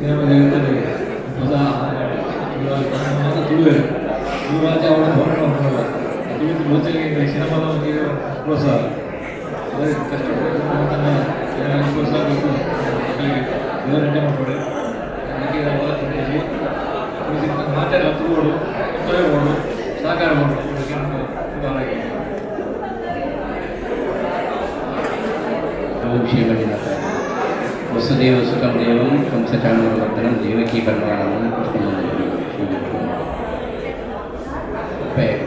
Cinema ಜಗತ್ತಲ್ಲಿ ಹೊಸ ತುಳುವೆರ್, ತುಳು ಭಾಷೆ ಅವಳು ಹೋರಾಟ ಮಾಡ್ತಾರೆ. ತುಳು ಗೋಚರಿಗೆ ಸಿನಿಮಾದ ಒಂದು ಪ್ರೋತ್ಸಾಹ, ಅದೇ ಕಷ್ಟಪಟ್ಟು ತನ್ನ ಜನಗಳಿಗೆ ಪ್ರೋತ್ಸಾಹ ಕೊಟ್ಟು ಮಕ್ಕಳಿಗೆ ದೇವರು ಎಡ್ಡೆ ಮಾಡ್ಕೊಡು. ಅದಕ್ಕೆ ಮಾತೆಲ್ಲ ತುಳುವೋಡು, ತೊಳೆಬೋಡು, ಸಹಕಾರ ಕೊಡು. ಅದಕ್ಕೆ ತುಂಬ ಆರೋಗ್ಯ. ಓಂ ಶ್ರೀ ಮಂಜುನಾಥ. ವಸುದೇವ ಸುತಂ ದೇವಂ ಕಂಸಚಾಣೂರಮರ್ದನಂ ದೇವಕೀ ಪರಮಾನಂದಂ ಕೃಷ್ಣ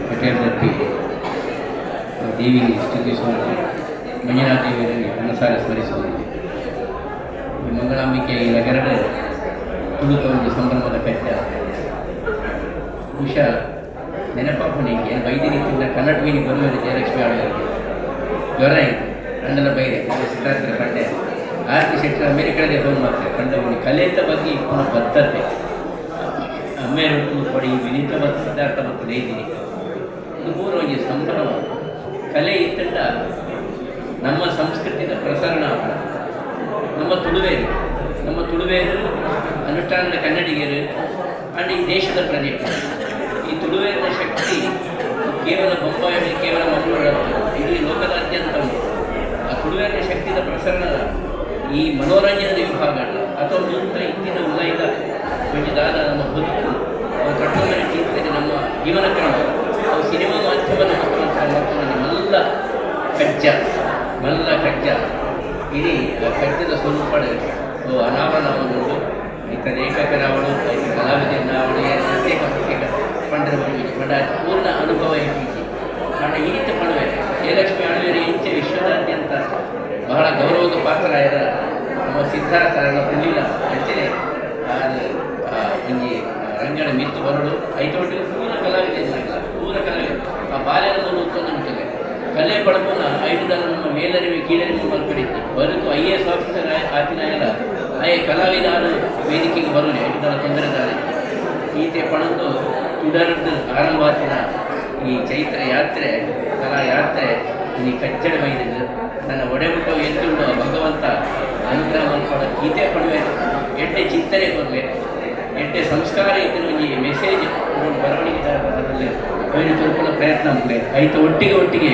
ಪಟೇಲ್ ದತ್ತಿ ದೇವಿ ಸ್ತುತಿಸುವ ಮಂಜುನಾಥ ದೇವಿಯರಿಗೆ ಮನಸಾರೆ ಸ್ಮರಿಸುವುದು. ಈ ಮಂಗಳಾಂಬಿಕೆ ಈ ನಗರದ ತುಳುತ ಒಂದು ಸಂಭ್ರಮದ ಕಜ್ಜ. ಬಹುಶಃ ನೆನಪಾಪುನಿಗೆ ಏನು ಬೈದಿನಿ ತಿಂದ ಕನ್ನಡ ಮೀನಿ ಬರುವರು. ಜಯಲಕ್ಷ್ಮಿ ಆಳುವರಿಗೆ ಜ್ವರ ಆಯಿತು ಅಣ್ಣನ ಬೈದೆ ಸಿದ್ಧಾರ್ಥರ ಪಂಡೆ ಆರ್ತಿ ಶೆಟ್ಟರ್ ಅಮೆರಿಕದೇ ಫೋನ್ ಮಾಡ್ತಾರೆ. ಕಂಡ ಕಲೆತ ಬಗ್ಗೆ ಇಪ್ಪುನ ಬದ್ಧತೆ ಅಮ್ಮೇರೊಟ್ಟು ಕೊಡಿ ವಿನೀತ ಮತ್ತು ಸಿದ್ಧಾರ್ಥ ಮತ್ತು ಲೇದಿನಿ. ಇದು ಮೂರು ಒಂಜಿ ಸಂಭ್ರಮ. ಕಲೆ ಇತ್ತಂಡ ನಮ್ಮ ಸಂಸ್ಕೃತಿಯ ಪ್ರಸರಣ. ನಮ್ಮ ತುಳುವೇರು, ನಮ್ಮ ತುಳುವೇರು ಅನುಷ್ಠಾನದ ಕನ್ನಡಿಗರು ಅಂಡ್ ಈ ದೇಶದ ಪ್ರಜೆ. ಈ ತುಳುವೇರಿನ ಶಕ್ತಿ ಕೇವಲ ಬೊಂಬಾಯಿ, ಕೇವಲ ಮಂಗಳೂರು ಅಲ್ಲ, ಇಡೀ ಲೋಕದಾದ್ಯಂತ ಉಂಟು. ಆ ತುಳುವೇರಿನ ಶಕ್ತಿದ ಪ್ರಸರಣದ ಈ ಮನೋರಂಜನೆ ವಿಭಾಗ ಅಲ್ಲ ಅಥವಾ ಮುಂತ ಇತ್ತಿನ ಉಲ್ಲೈದ ಒಂಜಿ ದಾದ ನಮ್ಮ ಬದುಕು, ಅವು ಕಟ್ಟೊಂದನೆ ಚಿಂತನೆ, ನಮ್ಮ ಜೀವನ ಕ್ರಮ, ಅವು ಸಿನಿಮಾ ಮಾಧ್ಯಮದ ಮುಖಾಂತರ ಮತ್ತೊಂದು ಮಲ್ಲ ಕಜ್ಜ, ಮಲ್ಲ ಕಜ್ಜ. ಇಡೀ ಆ ಕಜ್ಜದ ಸ್ವರೂಪ ಅನಾವರಣ ಉಂಟು. ಐತ ಲೇಖಕರಾವಳು, ಐತ ಕಲಾವಿದನಾವಳು, ಪ್ರತ್ಯೇಕ ಪ್ರತ್ಯೇಕ ಪಂಡರ ಪಂಡ ಪೂರ್ಣ ಅನುಭವ ಇದ್ದೀಚಿ. ಪಂಡ ಈ ರೀತಿ ಪಡುವೆ ಜಯಲಕ್ಷ್ಮಿ ಆಳ್ವೇರಿ ಇಂಚೆ ವಿಶ್ವದಾದ್ಯಂತ ಬಹಳ ಗೌರವದ ಪಾತ್ರರಾದ ನಮ್ಮ ಸಿದ್ಧಾರ್ಥ ಪುಳ್ಳಿಲ ಅಂಚನೆ ಒಂಜಿ ರಂಗಣ ಮಿತ್ತು ಬರಡು. ಐತ ಒಟ್ಟಿಗೆ ಪೂರ ಕಲಾವಿದ, ಪೂರ ಕಲಾವಿದ ಆ ಬಾಲ್ಯದ ಮೂಲ ಉತ್ತಮ ಉಂಟು. ಕಲೆ ಪಡ್ಪುನ ಐದು ನಮ್ಮ ಮೇಲರಿವೆ ಕೀಳರಿವೆ ಮಲ್ಪಡಿತ್ತು. ಬದುಕು ಐಎಎಸ್ ಆಫೀಸರ್ ಆತಿನಾಯಲ ಆಯೆ ಕಲಾವಿದ ವೇದಿಕೆಗೆ ಬರುನೆ ಐದು ತೊಂದರೆ ದಾರೆ. ಈತೆ ಪಣಂದು ತುಡರ್ದು ಆರಂಭಾತಿನ ಈ ಚೈತ್ರ ಯಾತ್ರೆ, ಕಲಾ ಯಾತ್ರೆ ಈ ಕಚ್ಚಡ ಬೈದಿದ್ದು ನನ್ನ ಒಡೆಮುಟ್ಟ ಎದ್ದುಂಡು ಭಗವಂತ ಅನುಗ್ರಹ ಮಲ್ಪಡ. ಗೀತೆ ಪಡುವೆ ಎಡ್ಡೆ ಚಿಂತನೆ ಕೊರ್ಲೆ, ಎಡ್ಡೆ ಸಂಸ್ಕಾರ ಇದ್ದಿನ ಒಂಜಿ ಮೆಸೇಜ್ ಬರವಣಿಗೆ ಅದರಲ್ಲಿ ಅವಿನ ಕೊರ್ಪುನ ಪ್ರಯತ್ನ ಮಲ್ಲೆ. ಐತ ಒಟ್ಟಿಗೆ ಒಟ್ಟಿಗೆ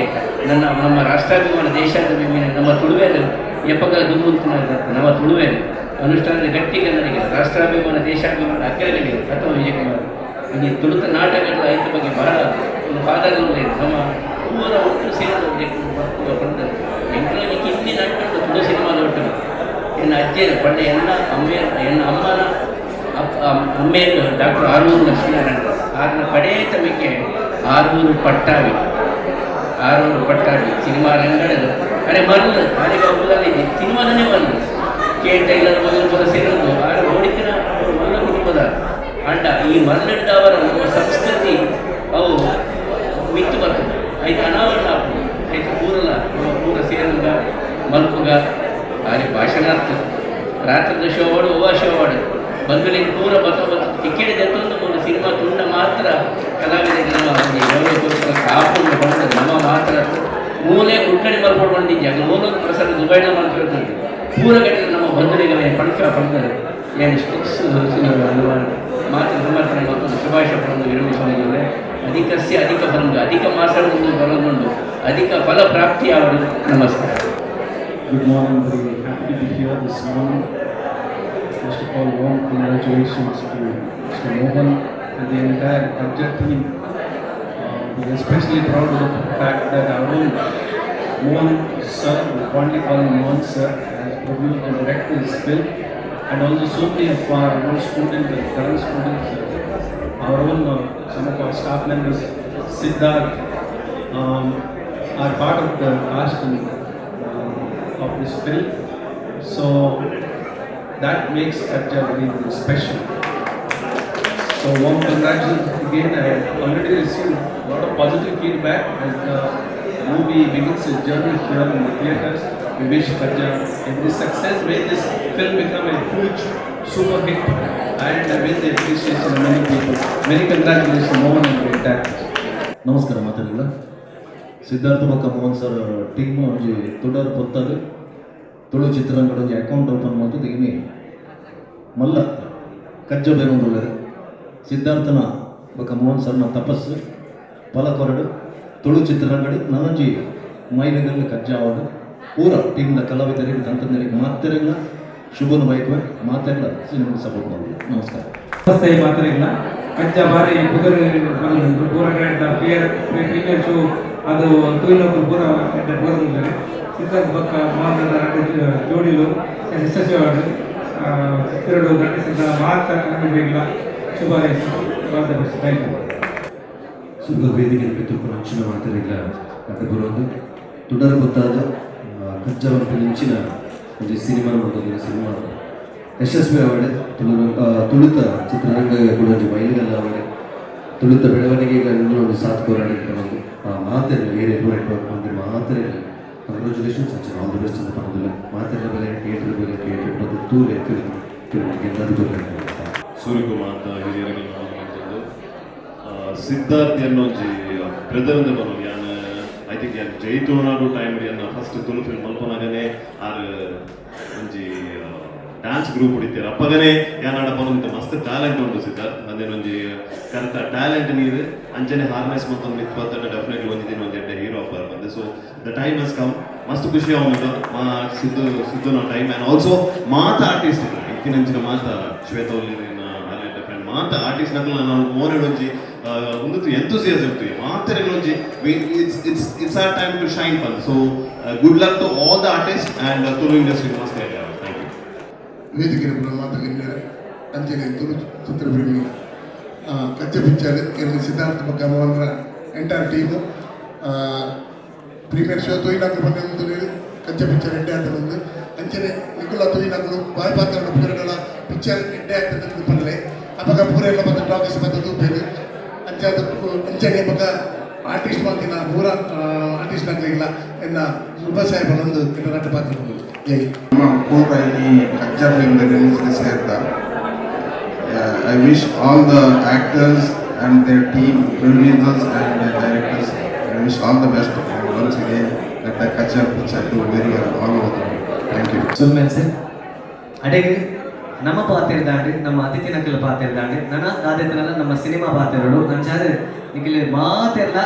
ನನ್ನ ನಮ್ಮ ರಾಷ್ಟ್ರಾಭಿಮಾನ, ದೇಶಾಭಿಮಾನ, ನಮ್ಮ ತುಳುವೇರು ಎಪ್ಪಗ ದುಂಬುಂತಿನ ನಮ್ಮ ತುಳುವೇರು ಅನುಷ್ಠಾನದ ಗಟ್ಟಿ ಕನ್ನಡಿಗರು, ರಾಷ್ಟ್ರಾಭಿಮಾನ, ದೇಶಾಭಿಮಾನ ಅಗ್ರಗಣ್ಯರು ಅಥವಾ ವಿಜಯಕುಮಾರ್. ಈ ತುಳುತ ನಾಟಕಗಳ ಐತ ಬಗ್ಗೆ ಬಹಳ ಒಂದು ಫಾದರ್. ನಮ್ಮ ಪೂರ ಒಟ್ಟು ಸೇರಿದ ಪಂಡ ಎಂಕ್ಲೊಂಜಿ ಕಿನ್ನಿ ನಂಟುಂಡು ತುಳು ಸಿನಿಮಾದ ಒಟ್ಟು. ಎನ್ನ ಅಜ್ಜಿಯರು ಪಂಡ ಎನ್ನ ಅಮ್ಮೆ, ಎನ್ನ ಅಮ್ಮನ ಅಮ್ಮೇರು ಡಾಕ್ಟರ್ ಆರೂರು ಲಕ್ಷ್ಮೀನಾರಾಯಣ. ಆರ್ನ ಕಡೇ ತಮಿಕೆ ಆರೂರು ಪಟ್ಟಾವಿ, ಆರೂರು ಪಟ್ಟಾವಿ ಸಿನಿಮಾ ರಂಗಣದ ಅರೆ ಮರ್ಲು ಆರಿಗೆ ಒಬ್ಬದಲ್ಲಿ ಸಿನಿಮಾದನೇ ಮರ್ಲು. ಕೆ ಟೈಲರ್ ಮೊದಲು ಪೂರ ಸೇರೋದು ಆರ ಓಡಿತಿನ ಅವರು ಮಲ್ಲ ಕುಟುಂಬದ. ಅಂಡ ಈ ಮರಳಿಡ್ದವರ ನಮ್ಮ ಸಂಸ್ಕೃತಿ ಅವು ಮಿತ್ತು ಬರ್ತದೆ. ಐದು ಅನಾವರಣ ಆಪುಂಡು. ಐತು ಪೂರಲ ನಮ್ಮ ಪೂರ ಸೇರುಗ ಮಲ್ಪುಗ. ಆರಿ ಭಾಷಣ ರಾತ್ರಿದ ಶೋ ಆಡು, ಓವ ಶೋ ಆಡು ಬಂಧುಲಿಗೆ ಪೂರ ಬತ್ತ ಬತ್ತ ಟಿಕೆಟ್ ದೆತ್ತೊಂದು ಮೂರು ಸಿನಿಮಾ ತುಂಡ ಮಾತ್ರ ಕಲಾವಿದರಿಗೆ ನಮ್ಮ ಒಂಜಿ ಗೌರವ ಕೊರ್ಪುನ ಕಾಪುಂಡು ಪಂಡ ನಮ್ಮ ಮಾತ್ರ ಮೂಲೆ ಉಕ್ಕಡಿ ಮಲ್ಪೊಡು ಬಂದಿದ್ದೆ. ಆಗ ಮೂಲೊಂದು ಪ್ರಸಾರ ದುಬೈನ ಮಲ್ಪಬೇಕು. ಪೂರ ಗಟ್ಟಲೆ ನಮ್ಮ ಬಂಧುಲಿಗೆ ಪಂಚ ಪಂಡರೆ ಏನು ಮಾತ್ರ ಸಮರ್ಪಣೆ ಮತ್ತು ಶುಭಾಶಯ ಪಡೆದು ವಿರಮಿಸುವುದಿಲ್ಲ. ಅಧಿಕಸ್ಯ ಅಧಿಕ ಫಲ, ಅಧಿಕ ಮಾಸ ಬರೋದುಂಡು, ಅಧಿಕ ಫಲ ಪ್ರಾಪ್ತಿಯಾವರು. ನಮಸ್ಕಾರ. Good morning, very happy to be here this morning. First of all, warm congratulations to Mr. Mohan and the entire Kajja team. We are especially proud of the fact that our own Mohan sir, we fondly call him Mohan sir, has produced and directed this film. And also so many of our old students and current students, our own, some of our staff members, Siddharth, are part of the cast and of this film. So that makes Kajja very, very special. So warm congratulations again. I already received a lot of positive feedback as the movie begins its journey here in the theaters. We wish Kajja every success. May this film become a huge super hit and win the appreciation of many people. Many congratulations, Mohan and the entire team. ನಮಸ್ಕಾರ ಮಾತಾಡಿಲ್ಲ. ಸಿದ್ಧಾರ್ಥ ಬೊಕ್ಕ Mohan sir team ಒಂಜಿ ತುಡರ್ ಪೊತ್ತದು ತುಳು ಚಿತ್ರರಂಗದ ಒಂಜಿ account open ಮಲ್ತದು ಇನಿ ಮಲ್ಲ. ಕಜ್ಜ ಬೇರೊಂದುಲ್ಲೆರ್. ಸಿದ್ಧಾರ್ಥನ ಬೊಕ್ಕ ಮೋಹನ್ ಸರ್ನ ತಪಸ್ಸು ಫಲ ಕೊರಡು, ತುಳು ಚಿತ್ರರಂಗಡ್ ನನೊಂಜಿ ಮೈಲಿಗಲ್ಲು ಕಜ್ಜ ಆವಡ್. ಪೂರ ಟೀಮ್ದ ಕಲಾವಿದರಿಗೆ, ತಂತ್ರಜ್ಞರಿಗೆ ಮಾತೆರೆಗ್ಲ ಶುಭನ ಬಯಕುವೆ. ಮಾತೆರ್ಲ ಸಿನಿಮಾ ಸಪೋರ್ಟ್ ಮಾಡೋದು. ನಮಸ್ಕಾರ. ನಮಸ್ತೆ ಮಾತೆರೆಗ್ಲ. ಕಜ್ಜ ಬಾರಿ ಪುದರ್ ಬಂದುಂಡು. ಪೂರ ಕಡೆತ ಪಿಯರ್ ಪ್ರೀಮಿಯರ್ ಶೋ ಅದು ತೂಯಿನಕುಲು ಪೂರ ಎಡ್ಡೆ ಪೂರ. ಸಿದ್ಧಾರ್ಥ ಬೊಕ್ಕ ಮೋಹನ್ ರಡ್ಡ್ ಜೋಡಿಲು ಯಶಸ್ವಿ ಆವಡ್. ಚಿತ್ರಡು ನಟಿಸಿದ ಮಾತ ಕಲಾವಿದರಿಗ್ಲ ಶುಭ ಆಲ್ the best. Thank you. ಸುರುತ ವೇದಿಕೆ ಮಿತ್ತುಪ್ಪುನ ಅಂಚಿನ ಮಾತೆರೆಗ್ಲ ಅಡ್ಡ ಬರೋದು ತುಡರ್ ಗೊತ್ತಾದ ಕಜ್ಜ ಪನ್ಪಿನ ಒಂಜಿ ಸಿನಿಮಾ ಮಲ್ತೊಂದು ಸಿನಿಮಾ ಯಶಸ್ವಿ ಆವಡ್. ತುಳು ತುಳುತ ಚಿತ್ರರಂಗ ಕೂಡ ಒಂಜಿ ಮೈಲಿಗಲ್ಲು ಆವಡ್. ತುಳುತ ಬೆಳವಣಿಗೆಗೆ ಒಂದು ಸಾಥ್ ಕೊರಡ್ ಪನೊಂದು ಮಾತೆರ್ಲ ಏರ್ ನೆಟ್ವರ್ಕ್ ಮಂದಿ ಮಾತೆರೆಗ್ಲ ಕಂಗ್ರ್ಯಾಚುಲೇಷನ್ಸ್ ಅಂಚಿನ ಆಲ್ the best ಅಂತ ಪನೊಂದುಲ್ಲ. ಮಾತೆರ್ಲ ಬೆಲೆ ಥಿಯೇಟರ್ ಬೆಲೆ ಥಿಯೇಟರ್ ಬಂದು ತೂಲೆ, ಫಿಲ್ಮ್ ಫಿಲ್ಮ್ ಗೆಲ್ಲದು ಕೊರ್ಲೆ. ಸೂರ್ಯಕುಮಾರ್ ಹಿರಿಯರಿಗೆ ಮಂತೊಂದು ಸಿದ್ಧಾರ್ಥ್ ಎನ್ನ ಒಂಜಿ ಬ್ರದರ್ ಅಂದ್ ಪನೊಲಿ. ಯಾನ್ I think ಯಾನ್ ಜೈ ತುಳುನಾಡು ಟೈಮ್ ಎನ್ನ ಫಸ್ಟ್ ತುಳು ಫಿಲ್ಮ್ ಮಲ್ಪನಾಗನೆ ಆರ್ ಒಂಜಿ ಡ್ಯಾನ್ಸ್ ಗ್ರೂಪ್ ಹೊಡಿತಾರೆ. ಅಪ್ಪಗನೆ ಯಾನ್ ಆಡ ಪನೊಂದಿತ್ತೆ, ಮಸ್ತ್ ಟ್ಯಾಲೆಂಟ್ ಉಂಡು ಸಿದ್ಧಾರ್ಥ್. ಅಂದೇನ ಒಂಜಿ ಕರೆಕ್ಟ್ ಟ್ಯಾಲೆಂಟ್ ನೀರು ಅಂಚನೆ ಹಾರ್ನೆಸ್ ಮತ್ತೊಂದು ಮಿತ್ ಬತ್ತಡ ಡೆಫಿನೆಟ್ಲಿ ಒಂಜಿ ದಿನ ಒಂಜಿ ಎಡ್ಡೆ ಹೀರೋ ಆಫರ್ ಬಂದೆ. So the time has come. ಮಸ್ತ್ ಖುಷಿ ಆವುಂಡು ಮಾ ಸಿದ್ದು ಸಿದ್ದುನ ಟೈಮ್. ಆ್ಯಂಡ್ ಆಲ್ಸೋ ಮಾತ ಆರ್ಟಿಸ್ಟ್ ಇತ್ತಿನಂಚಿನ ಮಾತ ಶ್ವೇತಾ ಒಲ್ಲಿನ ಫ್ರೆಂಡ್ ಮಾತ ಆರ್ಟಿಸ್ಟ್ ನಕಲು ನಾವು ಮೋರೆಡ್ ಒಂಜಿ ಒಂದು ಎಂತೂಸಿಯಾಸಮ್ ಇತ್ತು ಮಾತೆರೆಗ್ಲ ಒಂಜಿ it's it's our time to shine ಪಂದ್. So good luck to all the artist and Tulu industry ಮಸ್ತ್. Thank you. ವೇದಿಕೆ ಮಾತ ಗಣ್ಯರೇ, ಅಂಚನೆ ತುಳು ಚಿತ್ರಪ್ರೇಮಿ, ಕಜ್ಜ ಪಿಕ್ಚರ್ ಎನ್ನ ಸಿದ್ಧಾರ್ಥ ಬೊಕ್ಕ ಮೋಹನ್ರ ಎಂಟೈರ್ ಟೀಮು ಪ್ರೀಮಿಯರ್ ಶೋ ತೂಯಿನಕುಲು ಪಂಡೊಂದು ಕಜ್ಜ ಪಿಕ್ಚರ್ ಎಡ್ಡೆ ಆತಂದು. ಅಂಚನೆ ನಿಕುಲ ತೂಯಿನಕುಲು ಬಾಯ್ ಪಾತ್ರ ಪೂರೆಗಳ ಪಿಕ್ಚರ್ ಎಡ್ಡೆ ಆಗ್ತದೆ ಪನ್ಲೆ. ಅಪಗ ಪೂರೆಲ್ಲ ಬತ್ತ ಟಾಕೀಸ್ ಬತ್ತ ತೂಪೇರು. ಅಂಚಾದ ಅಂಚನೆ ಬೊಕ್ಕ ಆರ್ಟಿಸ್ಟ್ ಮಲ್ತಿನ ಪೂರ ಆರ್ಟಿಸ್ಟ್ ನಕ್ಲೆಗ್ಲ ಎನ್ನ ಶುಭ ಸಾಹೇಬನೊಂದು ಎನ್ನ ರಡ್ಡ್ ಪಾತ್ರ. ಜೈ. ನಮ್ಮ ಪೂರ ಈ ಕಜ್ಜ film ರಿಲೀಸ್ಗೆ ಸೇರ್ದ. I wish all the actors and their team, producers and directors, I wish all the best and once again let the Kajja picture do very well all over the world. Thank you. ಸೊಲ್ಮೆಲ್ sir. ಅಡೆಗ್ ನಮ್ಮ ಪಾತೆರ್ದಾಂಡ್, ನಮ್ಮ ಅತಿಥಿನಕಲು ಪಾತೆರ್ದಾಂಡ್, ನನ ದಾದೆತನಲ ನಮ್ಮ cinema ಪಾತೆರಡು. ಅಂಚಾದ Nikhil ಮಾತೆರ್ಲ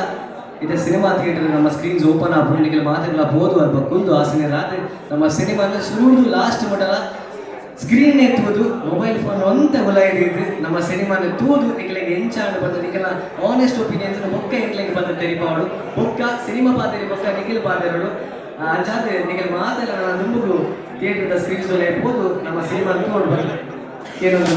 ಇತ್ತೆ cinema theatre ನಮ್ಮ screens open ಆಪುಂಡು. ನಿಖಿಲ್ ಮಾತೆರ್ಲ ಪೋದು ಅಲ್ಪ ಕುಲ್ದು ಆಸನೆ ರಾತ್ರಿ ನಮ್ಮ ಸಿನಿಮಾನ ಸುರುದು ಲಾಸ್ಟ್ ಮಟಲ ಸ್ಕ್ರೀನ್ ಎತ್ತುವುದು, ಮೊಬೈಲ್ ಫೋನ್ ಒಂತೆ ಉಲಾಯಿದು ನಮ್ಮ ಸಿನಿಮಾನ ತೂದು ನಿಖಲಿಗೆ ಎಂಚಾಂಡ್ ಬಂದು ನಿಖಲ ಆನೆಸ್ಟ್ ಒಪಿನಿಯನ್ಸ್ ಬೊಕ್ಕ ಎಂಕ್ಲೆಗ್ ಬಂದು ತೆರಿಪಾವಡು. ಬೊಕ್ಕ ಸಿನಿಮಾ ಪಾತೆರಿ ಬೊಕ್ಕ ನಿಖಿಲ್ ಪಾತೆರಡು. ಅಂಚಾದ ನಿಖಲ್ ಮಾತೆಲ್ಲ ನನ್ನ ದುಂಬುಗು ಥಿಯೇಟರ್ದ ಸ್ಕ್ರೀನ್ಸ್ ಪೋದು ನಮ್ಮ ಸಿನಿಮಾ ತೂಡು ಬಂದು ಏನೊಂದು.